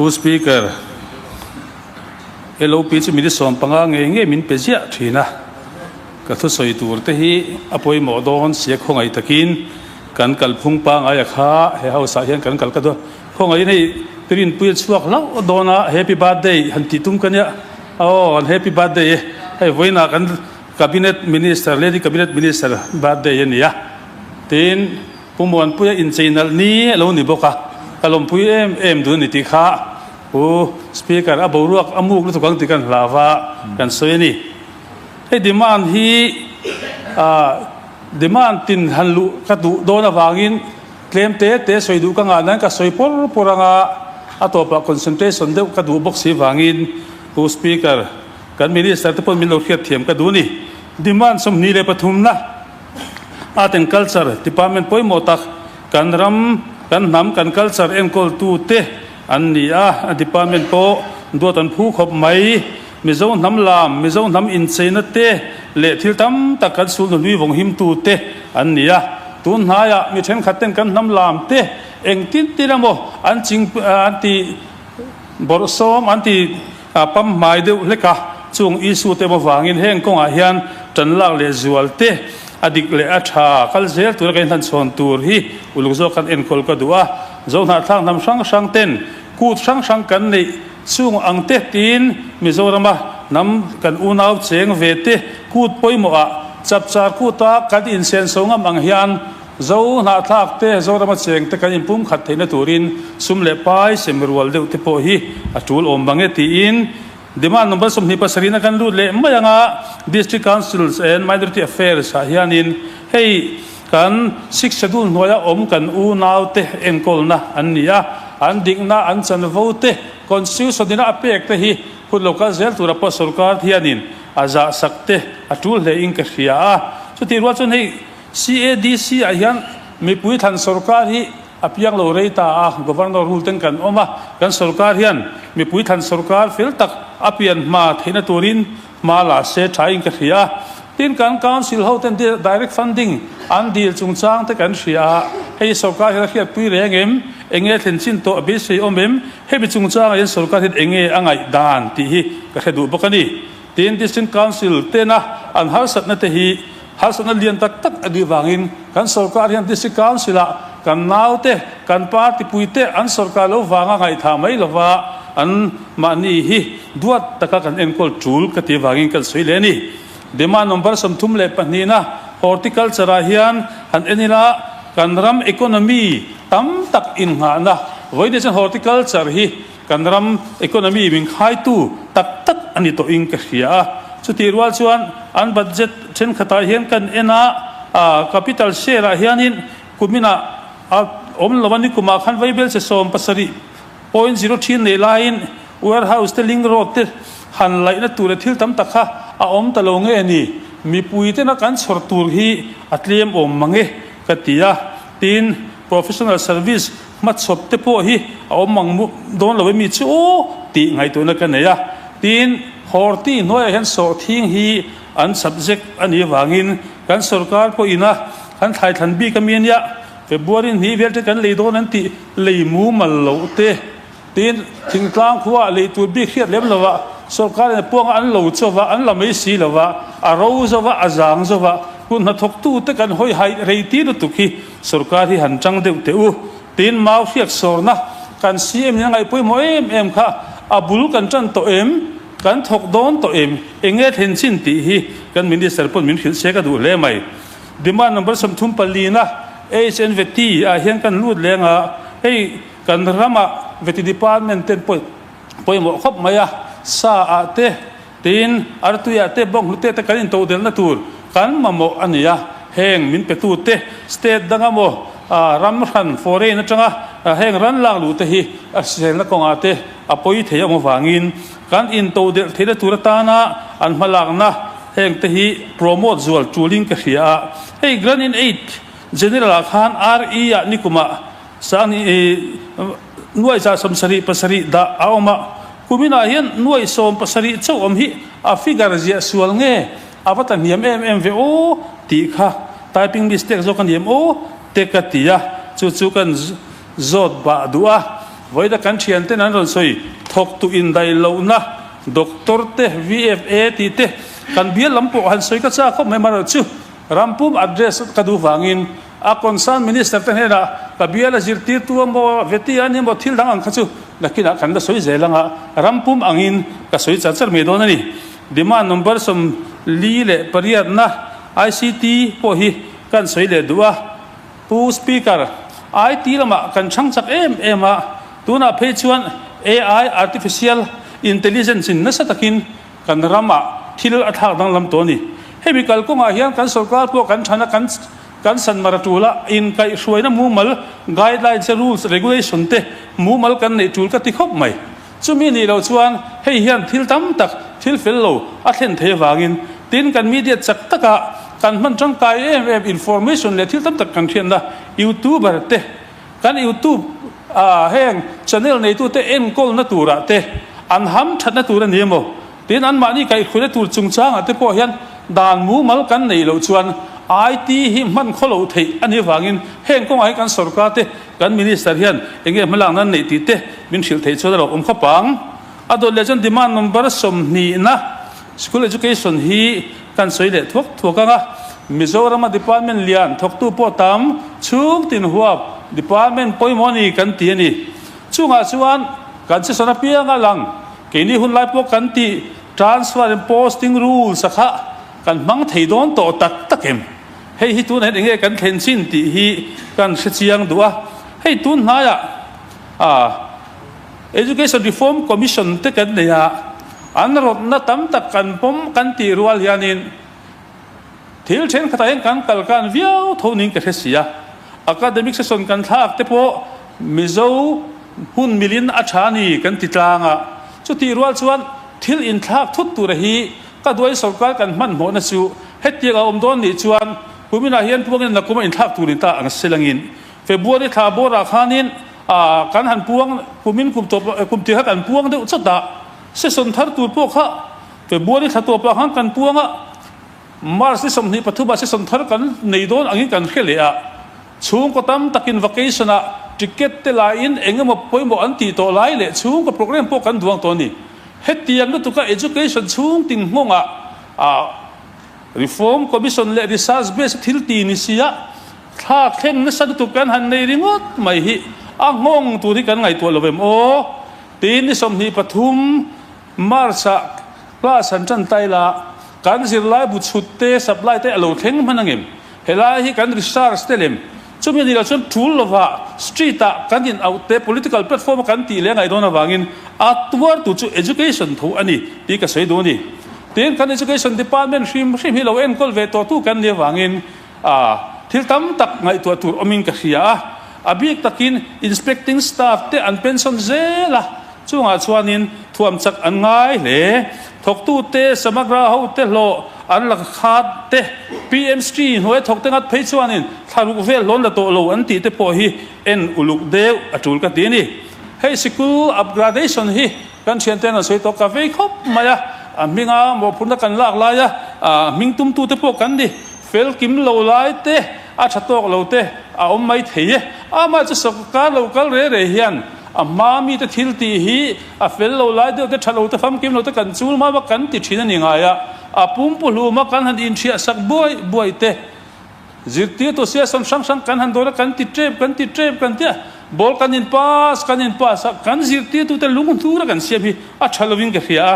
Pu Speaker, LOP chu minute 15 ngei ngei min pe ziah thin a, ka thusawi tur te hi a pawimawh dawn sia khawngaih takin kan kalphung pangaia kha he house ah hian kan kal ka duh a, khawngaih in hei Rinpuii a chhuak hlauh dawn a, happy birthday han tih tum ka nia, aw an happy birthday e, hei vawiinah kan cabinet minister, lady cabinet minister birthday a ni a, tin. Pu Muanpuia inchei nalh ni a lo ni bawk a, ka lawmpui em em dun a ni tih kha Pu Speaker a boruak a muk lutuk ang tih kan hlau va, kan sawi a ni. Hei demand hi demand tin han luh ka duh dawn avangin tlem te te sawi duh ka ngah nan ka sawi pawr pawr anga a tawpah concentration deuh ka duh bawk si vangin Pu Speaker kan Minister te pawhin min lo hriatthiam ka duh a ni. Demand 23 na. Art and Culture Department pawimawh tak kan ram, kan hnam, kan culture enkawltute an ni a, a department pawh duat an phu khawp mai. Mizo hnam lam, Mizo hnam incheina te leh thil tam tak kan sulhnu hlui vawng himtute an ni a. Tun hnaiah mi thenkhat ten kan hnam lam te engtin tin emaw an ching an ti bawrhsawm an ti pam hmai deuh hlek a, chung issue te avangin heng kawngah hian tan lak leh zual te a dik leh a tha kal zel tura kan inhlanchhawn tur hi uluk zawk kan enkawl ka duh a. Zohnahthlak hnam hrang hrang ten kut hrang hrang kan neih chung ang te tiin Mizorama hnam kan unau cheng ve te kut pawimawhah chapchar kuta kan insenso ngam ang hian Zo hnahthlak te, Zorama cheng te kan inpumkhat theihna turin sum leh pai sem rual deuh te pawh hi a tul awm bang e tiin Demand number 27 na kan lut leh mai anga District Councils and Minority Affairs ah hianin hei kan Sixth Schedule hnuaia awm kan unau te enkawlna an ni a, an dikna an chanvo te Constitution ina a pek te hi hun lo kal zel tura pawh sorkar hianin a zahsak te a tul hle in ka hria a. Chutih rual chuan hei CADC ah hian mipui thlan sorkar hi a piang lo rei ta a, Governor rule ten kan awm a, kan sorkar hian mipui thlan sorkar fel tak a pian hma theihna turin hma la se tha in ka hria a. Tin, kan Council ho ten direct funding an dil chungchang te kan hria a, hei sorkar hian a hriatpui reng em, enge thlen chin tawh a beisei awm em, hemi chungchangah hian sorkar hian enge a ngaihdan tih hi ka hre duh bawk a ni. Tin, District Council tena an harsatna te hi harsatna lian tak tak a nih vangin kan sorkar hian District Council-ah kan naute, kan party puite an sorkar lo vanga ngaihthah mai lova an mahni hi duat taka kan enkawl tul ka tih vangin kan sawi leh a ni. Demand number 32 na Horticulture-ah hian han en ila kan ram economy tam tak innghahna vawiin chuan Horticulture hi Kan ram economy min khaitu tak tak a ni tawhin ka hria a, chutih rual chuan an budget thenkhatah hian kan en a, capital share ah hianin kuminah a awm lo a, nikumah khan vaibel che 7.03 nei laiin warehouse te link road te han laihna tur leh thil tam tak kha a awm ta lo nge ni, mipui tena kan chhawr tur hi a tlem awm mang e ka ti a, tin professional service Hmachhawp te pawh hi a awm ang dawn lo emi chu tih ngaihtuahna ka nei a. Tin, Horti hnuaiah hian sawhthing hi an subject a nih avangin kan sorkar pawhin a kan thlaithlan bik ami a nia, February hnih vel te kan lei dawn an tih lei mumal loh te. Tin, thingtlang khuaah lei tur bik hriat lem lovah sorkarin a puanga an lo chauh a, an la mai si lova, a ro zauh a, a zang zauh a, kut hnathawktu te kan hawi haih rei tir lutuk hi Sorkar hi han tang deuh teh u. Tin, mau hriak sawrna kan CM in a ngaih pawimawh em em kha a bul kan tan tawh em? Kan thawk dawn tawh em? Eng nge thlen chin tih hi kan Minister pawn min hrilh se ka duh hle mai. Demand number 34 na HNVT ah hian kan lut leng a, hei kan ramah Vety Department ten pawimawh khawp mai a, sa ah te, Tin, artuiah te bawnghnute te kan intodelhna tur kan mamawh a ni a, heng min petute state danga maw ram hran, foreign, atanga heng ran lak luh te hi a hriselna kawngah te a pawi thei awm avangin kan intodelh theihna tur atana an hmalakna heng te hi promote zual tulin ka hria a. Hei Grant in Aid General ah khan RE ah nikumah sang nuai 77 dah a awm a. Kuminah hian nuai 17 chauh awm hi a figure ziah sual nge a va ta hniam em em ve aw tih kha typing mistake zawk a ni em aw te ka ti a, chu chu kan zawt bah duh a. Vawiina kan thianten an rawn sawi thawktu indaih lohna Doctor te, VFA tih te kan bial lam pawh han sawi ka chak khawp mai amaherawhchu Rampum address ka duh vangin a concern Minister te hnenah ka bial a zirtirtu emaw veti a ni emaw thil dang ang kha chu nakinah kan la sawi zel anga rampum angin ka sawi char char mai dawn a ni. Demand number 48 na ICT pawh hi kan sawi leh duh a. Pu Speaker, IT lamah kan chhang chak em em a, tunah phei chuan AI, Artificial Intelligence, in nasa takin kan ramah thil a thlak danglam tawh a ni. Hemi kalkawngah hian kan sorkar pawh kan thana kan kan san mar a tul a, inkaihhruaina mumal, guidelines, rules, regulation te mumal kan neih tul ka ti khawp mai. Chumi nih loh chuan hei hian thil tam tak, thil fel lo a thlen thei avangin tin kan media chak taka kan hman tangkai em em information leh thil tam tak kan hriatna youtuber te, kan youtube ah heng channel neitute enkawlna turah te an ham thatna tur a ni emaw tin anmahni kaihhruaina tur chungchangah te pawh hian dan mumal kan neih loh chuan IT hi hman khaw loh theih a nih avangin heng kawngah hian kan sorkar te Kan Minister hian enge hmalakna an neih tih te min hrilh theih chuan a lo awm khawp ang. A dawt leh chuan demand number 20 na School Education hi kan sawi leh thuak thuak ang a. Mizorama department lian thawktu pawh tam chhung tin huap department pawimawh a ni kan ti a ni. Chungah chuan kan session apianga lang keini hun lai pawh kan tih transfer and posting rules a kha kan hmang thei dawn tawh tak tak em? Hei hi tunah hian enge kan thlen chin tih hi kan hre chiang duh a. Hei tun hnaiah Education Reform Commission te kan nei a, an rawtna tam tak kan pawm kan tih rual hianin thil thenkhatah hian kan kal kan viau tho niin ka hre si a. Academic session kan thlak te pawh Mizo hun milin a tha a ni kan ti tlang a. Chutih rual chuan thil inthlak thut tura hi Ka duai sorkar kan hmanhmawhna chu hetiang a awm dawn nih chuan kuminah hian puangin nakum a inthlak tur ni ta ang silangin February thla bawrah khanin kan han puang kumin kum tawp kum tir kha kan puang deuh chawt a, session thar tur pawh kha February thla tawpah khan kan puang a, March ni 23 ah session thar kan nei dawn angin kan hre leh a, chhungkaw tam takin vacation ah ticket te laiin eng emaw pawimawh an tih tawh lai leh chhungkaw program pawh kan duang tawh a ni. Hetiang lutuka education chhung tin nghawngah Reform Commission leh Research Base thil ti ni sia thlak thleng nasa lutuk kan han nei ringawt mai hi a nghawng tur hi kan ngaihtuah lo em aw? Tiin ni 23 March-ah class han tan ta ila kan zirlai bu chhut te supply te a lo thleng hman angem? Helai hi kan research te lem Chumi ni lo chuan tul lova street ah kan in auh te political platform a kan tih leh ngaih dawn avangin a tuar tu chu education tho a ni tih ka sawi duh a ni. Tin, kan education department hrim hrim hi lo enkawl ve tawh tu kan nih avangin thil tam tak ngaihtuah tur awmin ka hria a. A bik takin inspecting staff te an pension zel a, Chungah chuanin thuam chak an ngai hle. Thawktute, Samagra hote hlawh an la khat te, PMST hnuai thawkte ngat phei chuanin thla ruk vel hlawn la tawh lo an tih te pawh hi en uluk deuh a tul ka ti a ni. Hei sikul upgradation hi kan thianten an sawi tawh ka vei khawp mai a, a hminga mawhphurhna kan lak laia hming tumtute pawh kan ni. Fel kim lo lai te, a tha tawk lo te a awm mai thei e. Amah chu sawrkar lo kal re re hian a hma mite thil tih hi a fel lo lai deuh te, tha lo te, famkim lo te kan chul hma va kan ti thin a ni ngai a. A pumpu hluma kan han inhriah sak buai buai te, zirtirtu siasawn hrang hrang kan han dawn a, kan ti tep, kan ti tep kan ti a, ball kan in pass, kan in pass a, kan zirtirtute lunghnura kan siam hi a tha lovin ka hria a.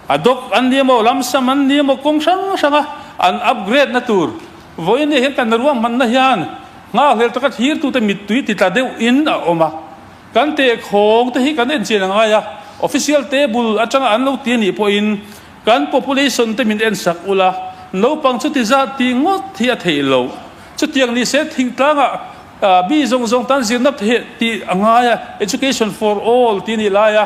A dawk an ni emaw, lamsam an ni emaw kawng hrang hranga an upgrade na tur vawiin hian kan ruahmanna hian nghakhlel taka thlirtute mittui ti tla deuhin a awm a. Kan tehkhawng te hi kan enchian a ngai a, official table atanga an lo ti a nih pawhin kan population te min ensak ula, naupang chuti zat tih ngawt hi a theih loh. Chutiang ni se thingtlangah mi zawng zawng tan zirna theih tih a ngai a, education for all tih a nih lai a.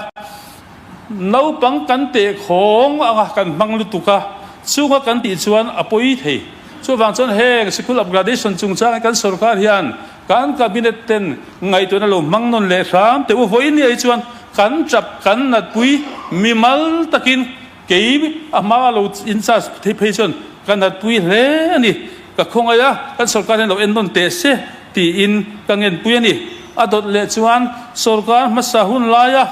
Naupang kan teh khawng anga kan hmang lutuk a, chunga kan tih chuan a pawi thei. Chuvang chuan heng sikul upgradation chungchangin kan sorkar hian kan cabinet ten ngaihtuahna lo hmang nawn leh hram teh u. Vawiin ni ai chuan kan tap kan natpui mimal takin kei a hma lo in charge thei phei chuan ka natpui hle a ni. Ka khawngaih a, kan sorkar hian lo en nawn teh se tiin ka ngenpui a ni. A dawt leh chuan sorkar hmasa hun laia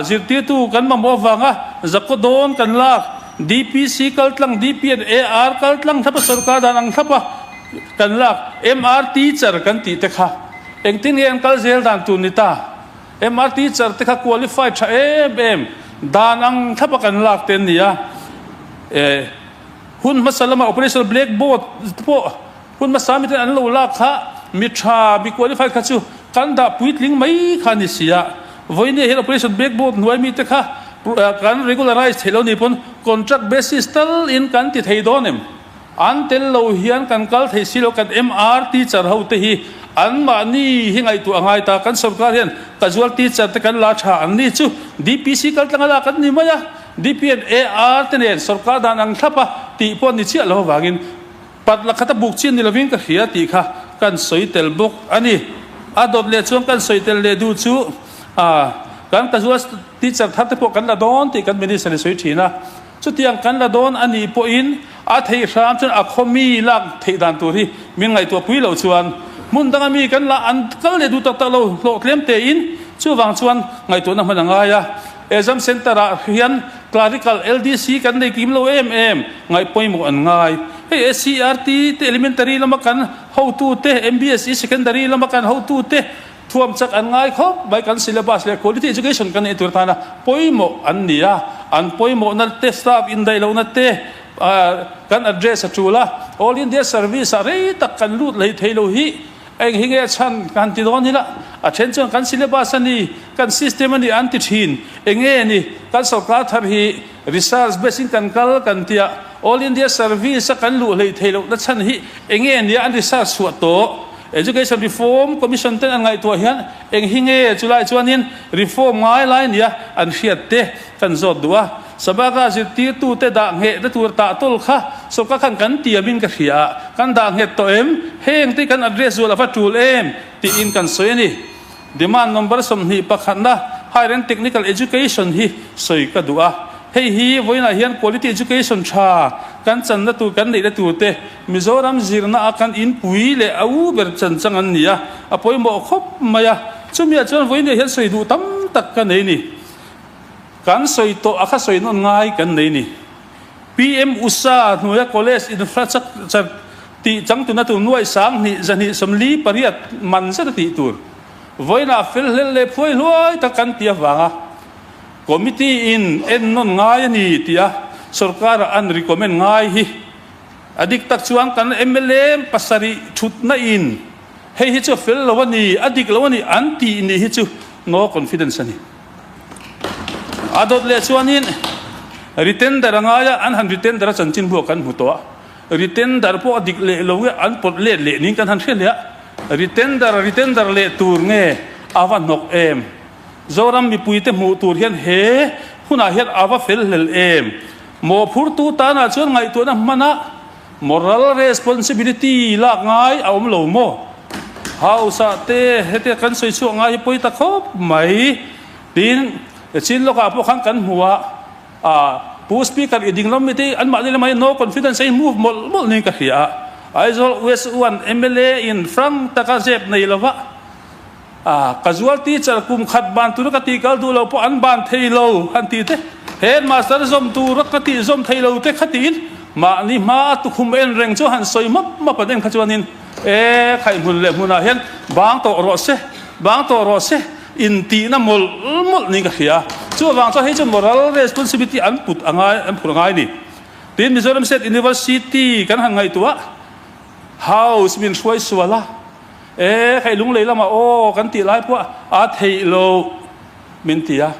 zirtirtu kan mamawh avanga zakkaw dawn kan lak, DPC kal tlang, DP and AR kal tlang thlapa sorkar dan ang thlapa kan lak, MR teacher kan tih te kha engtin nge an kal zel dan tur ni ta? MR teacher te kha qualified tha em em dan ang thlapa kan lak te an ni a. Hun hmasa lama Operation Black Board te pawh hun hmasa miten an lo lak kha mi tha, mi qualified kha chu kan dah puitling mai kha a ni si a. Vawinia hian Operation Black Board hnuai mite kha kan regularize theih lo ni pawn contract basis tal in kan ti thei dawn em? An tel lo hian kan kal thei si lo, kan MR teacher ho te hi an mahni hi ngaihtuah a ngai ta, kan sorkar hian casual teacher te kan la tha ang ni chu DPC kal tlanga lak an ni mai a, DP and AR te nen sorkar dan ang thlap a tih pawh ni chiah lo avangin pat la khat a buk chin ni lovin ka hria tih kha kan sawi tel bawk a ni. A dawt leh chuan kan sawi tel leh duh chu kan casual teacher thar te pawh kan la dawn tih kan minister in sawi thin a. Chutiang kan la dawn a nih pawhin a theih hram chuan a khaw mi lak theih dan tur hi min ngaihtuah pui loh chuan hmun danga mi kan la an kal leh duh tak tak lo hlawh tlem tein chuvang chuan ngaihtuahna hman a ngai a. Exam Centre ah hian Clerical LDC kan nei kim lo em em ngaih pawimawh an ngai. Hei SCERT te Elementary lama kan hotu te, MBSE Secondary lama kan hotu te Thuam chak an ngai khawp mai, kan syllabus leh quality education kan neih tur tana pawimawh an ni a, an pawimawhna te staff indaih lohna te kan address a tul a, All India Service ah rei tak kan lut hlei thei lo hi eng hi nge chhan kan ti dawn ila, a then chuan kan syllabus a ni, kan system a ni an ti thin, eng nge ni kan sorkar thar hi research based in kan kal kan tia, All India Service a kan luh hlei thei lohna chhan hi eng nge nia an research chhuah tawh. Education Reform Commission ten an ngaihtuah hian eng hi nge chulai chuanin reform ngai lai nia an hriat te kan zawt duh a. Sabaka zirtirtute dah nghehna tur tah tawl kha sawrkar khan kan tiamin ka hria a, kan dah nghet tawh em? Heng te kan address zual a va tul em? tiin kan sawi a ni. Demand number 20 pakhatna Higher and Technical Education hi sawi ka duh a. Hei hi vawiinah hian quality education tha kan channa tur kan neihna tur te Mizoram zirna a kan inpui leh a u ber chan chang an ni a, a pawimawh khawp mai a. Chumiah chuan vawiinah hian sawi duh tam tak ka nei ni. Kan sawi tawh a kha sawi nawn ngai kan nei ni. PM Usa hnuaia college infrastructure tih changtuna tur nuai 2000 148 man zet a tih tur vawiinah fel hlel leh phuai hluai tak kan ti avanga committee in ennawn ngai a ni tia sorkara an recommend ngai hi a dik tak chuan kan mla pasarih thutna in hei hi chu a fel lo a ni, a dik lo a ni an tih ni hi chu no confidence a ni. A dawt leh chuanin retender a ngai a, an han retender a chanchin buak kan hmu tawh a, retender pawh a dik leh lo nge an pawt let leh niin kan han hre leh a, retender retender leh tur nge a va hnawk em? Zoram mipuite hmuh tur hian he hunah hian a va fel hlel em? Mawhphurtu tanah chuan ngaihtuahna hmana Moral responsibility lak ngai a awm lo maw? House ah te hetia kan sawi chhuak ngai hi pawi ta khawp mai. Tin, chin lawkah pawh khan kan hmu a, ah Pu Speaker i ding lam mite anmahni lamah hian no confidence a in move mawlh mawlh niin ka hria a. Aizawl West one mla in frank taka zep nei lova A, casual teacher kum khat ban tura ka tih kal duh lo pawh an ban thei lo han tih te, headmaster zawm tura ka tih zawm thei lo te kha tiin mahni hma a tukhum en reng chu han sawi map map an en kha chuanin e khaih hmun leh hmunah hian bang tawh rawh se, bang tawh rawh se intihna mawlh mawlh niin ka hria. Chuvang chuan hei chu moral responsibility an put a ngai, an phur a ngai a ni. Tin, Mizoram State University kan han ngaihtuah house min hruai sual a. E, hei lunglei lamah aw kan tih lai pawh a theih loh min ti a,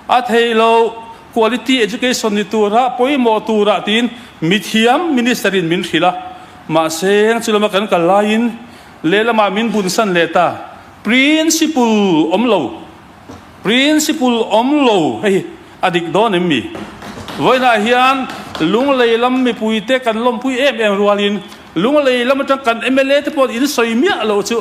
a theih loh quality education ni tura pawimawh turah tiin mithiam minister in min hrilh a, mahse chu lama kan kal laiin lehlamah min bunsan leh ta, principle awm lo. Principle awm lo hei a dik dawn em mi? Vawiinah hian Lunglei lam mipuite kan lawmpui em em rualin Lunglei lam atang kan mla te pawh in sawi miah loh chu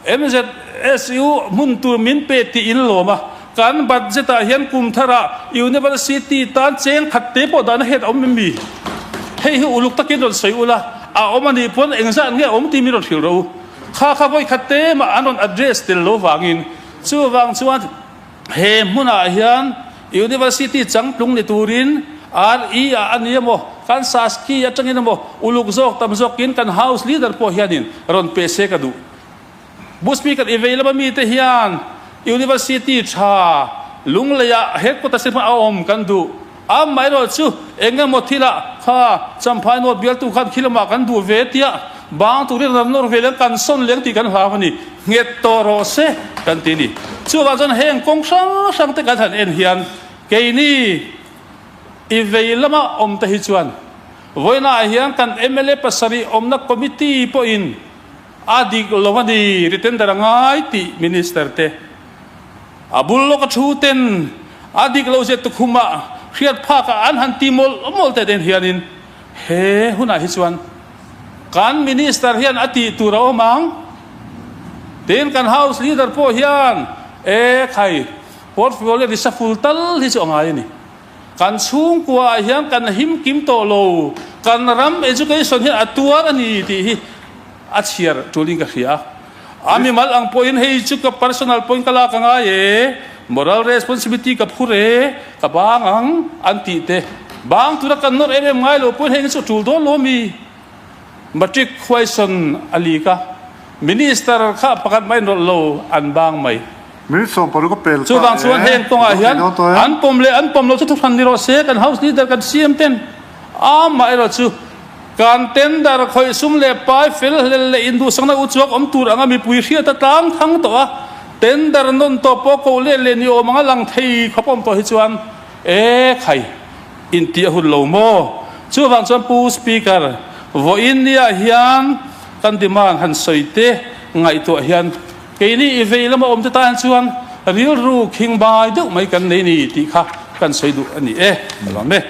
MZSU hmun tur min pe tih in lawm a, kan budget ah hian kum tharah University tan cheng khat te pawh dahna het a awm em mi? Hei hi uluk takin rawn sawi ula, a awm a nih pawn engzat nge a awm tih min rawn hrilh rawh u. Kha kha vawikhat te mah an rawn address tel lo vangin chuvang chuan he hmunah hian University changtlung ni turin RE ah a ni emaw, kan SASCI atangin emaw uluk zawk tam zawkin kan House Leader pawh hianin rawn pe se ka duh. Pu Speaker i vei lama mite hian University tha Lungleiah headquarters hi hman a awm kan duh. Amaherawh chu eng emaw thilah kha Champhai North bialtu khan khi lamah kan duh ve tia bang turin ram nawr ve leng kan sawn leng tih kan hlau a ni. Nghet tawh rawh se kan ti a ni. Chuvang chuan heng kawng hrang hrang te kan han en hian keini i vei lama awm te hi chuan vawiinah hian kan mla pasarih awmna committee pawhin A dik lo a ni, retender a ngai tih Minister te a bul lawk a thu ten a dik lo zet tukhumah hriat phak ah an han ti mawlh mawlh te den hianin he hunah hi chuan kan Minister hian a tih tur a awm ang. Tin kan House Leader pawh hian e khai portfolio reshuffle tal hi chu a ngai a ni. Kan chhungkua ah hian kan him kim tawh lo, kan ram education hian a tuar a ni tih hi a chhiar tulin ka hria. A mimal ang pawhin hei chu ka personal point ka lak a ngai e, moral responsibility ka phur e, ka bang ang an tih te bang tura kan nawr em em ngai lo pawhin heng hi chu a tul dawn lo mi. Matric question a leak a, Minister kha pakhat mah inrawlh lo an bang mai. Minute 16 a pel ta Chuvang chuan e, heng kawngah Mizo hian thei dawn tawh e. an pawm leh an pawm loh chu thuhran ni rawh se, kan House Leader kan CM ten amaherawh chu kan tender khawih sum leh pai fel hlel leh induhsakna uchuak awm tur anga mipui hriat a tlang thang tawh a, tender nawn tawh pawh koh let leh ni awm anga lang thei khawp awm tawh hi chuan e khai. Intih a hun lo maw? Chuvang chuan Pu Speaker, vawiin niah hian kan demand han sawi te ngaihtuah hian keini i vei lama awmte tan chuan rilru khingbai deuh mai kan nei ni tih kha kan sawi duh a ni e. Ka lawm e.